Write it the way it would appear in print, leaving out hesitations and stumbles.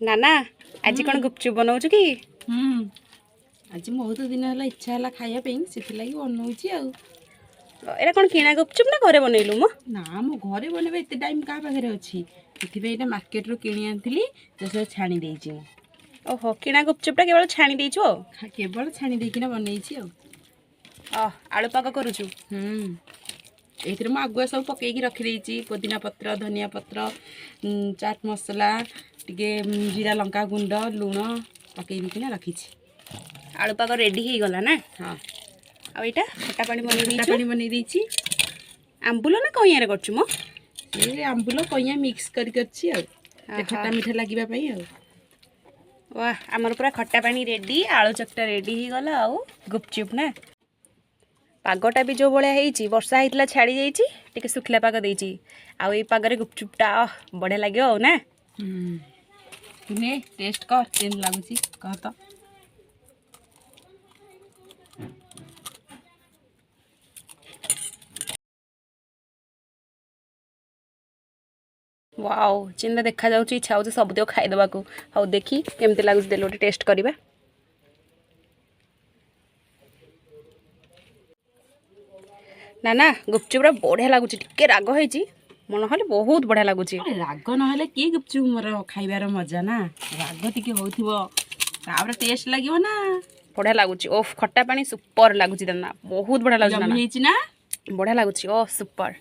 ନା ନା, ଆଜି କ'ଣ ଗୁପଚୁପ୍ ବନଉଛୁ କି? ଆଜି ବହୁତ ଦିନ ହେଲା ଇଚ୍ଛା ହେଲା ଖାଇବା ପାଇଁ, ସେଥିଲାଗି ବନଉଛି ଆଉ। ଏଇଟା କ'ଣ କିଣା ଗୁପଚୁପ୍ ନା ଘରେ ବନେଇଲୁ ମ? ନା, ମୁଁ ଘରେ ବନେଇବା ଏତେ ଟାଇମ୍ କାହା ପାଖରେ ଅଛି? ସେଥିପାଇଁ ଏଇଟା ମାର୍କେଟରୁ କିଣି ଆଣିଥିଲି, ତ ଛାଣି ଦେଇଛି ମୁଁ। ଓହୋ, କିଣା ଗୁପଚୁପ୍ଟା କେବଳ ଛାଣି ଦେଇଛୁ ଆଉ? କେବଳ ଛାଣି ଦେଇକିନା ବନେଇଛି ଆଉ। ଆଳୁ ପାଗ କରୁଛୁ? ଏଇଥିରେ ମୁଁ ଆଗୁଆ ସବୁ ପକେଇକି ରଖିଦେଇଛି, ପୋଦିନା ପତ୍ର, ଧନିଆ ପତ୍ର, ଚାଟ୍ ମସଲା ଟିକେ, ଜିରା ଲଙ୍କା ଗୁଣ୍ଡ, ଲୁଣ ପକେଇ ଦେଇକିନା ରଖିଛି। ଆଳୁ ପାଗ ରେଡ଼ି ହେଇଗଲା ନା? ହଁ। ଆଉ ଏଇଟା ଖଟା ପାଣି ବନେଇ ଖଟା ଦେଇଛୁ? ପାଣି ବନେଇ ଦେଇଛି। ଆମ୍ବୁଲ ନା କଇଁଆରେ କରୁଛୁ ମ? ସେ ଆମ୍ବୁଲ କଇଁଆ ମିକ୍ସ କରି କରିଛି ଆଉ, ଖଟା ମିଠା ଲାଗିବା ପାଇଁ ଆଉ। ୱାହ, ଆମର ପୁରା ଖଟା ପାଣି ରେଡ଼ି, ଆଳୁ ଚକଟା ରେଡ଼ି ହେଇଗଲା ଆଉ ଗୁପଚୁପ୍ ନା। ପାଗଟା ବି ଯେଉଁ ଭଳିଆ ହେଇଛି, ବର୍ଷା ହେଇଥିଲା ଛାଡ଼ି ଯାଇଛି, ଟିକେ ଶୁଖିଲା ପାଗ ଦେଇଛି, ଆଉ ଏଇ ପାଗରେ ଗୁପଚୁପଟା ବଢ଼ିଆ ଲାଗିବ ଆଉ ନା। ନେ, ଟେଷ୍ଟ କର, କେମିତି ଲାଗୁଛି କହ ତ। ୱାଓ, ଚିନ୍ତା ଦେଖାଯାଉଛି, ଇଚ୍ଛା ହେଉଛି ସବୁତିକ ଖାଇଦେବାକୁ। ହଉ ଦେଖି କେମିତି ଲାଗୁଛି, ଦେଲେ ଗୋଟେ ଟେଷ୍ଟ କରିବା। ନା ନା, ଗୁପଚୁପଟା ବଢ଼ିଆ ଲାଗୁଛି। ଟିକେ ରାଗ ହେଇଛି ନହେଲେ ବହୁତ ବଢ଼ିଆ ଲାଗୁଛି। ରାଗ ନହେଲେ କି ଗୁପଚୁପ ମୋର ଖାଇବାର ମଜା ନା? ରାଗ ଟିକେ ହଉଥିବ, ତାପରେ ଟେଷ୍ଟ ଲାଗିବ ନା। ବଢ଼ିଆ ଲାଗୁଛି। ଓଫ, ଖଟା ପାଣି ସୁପର ଲାଗୁଛି ନା, ବହୁତ ବଢ଼ିଆ ଲାଗୁଛି ନା। ହେଇଛି ନା? ବଢ଼ିଆ ଲାଗୁଛି। ଓ ସୁପର।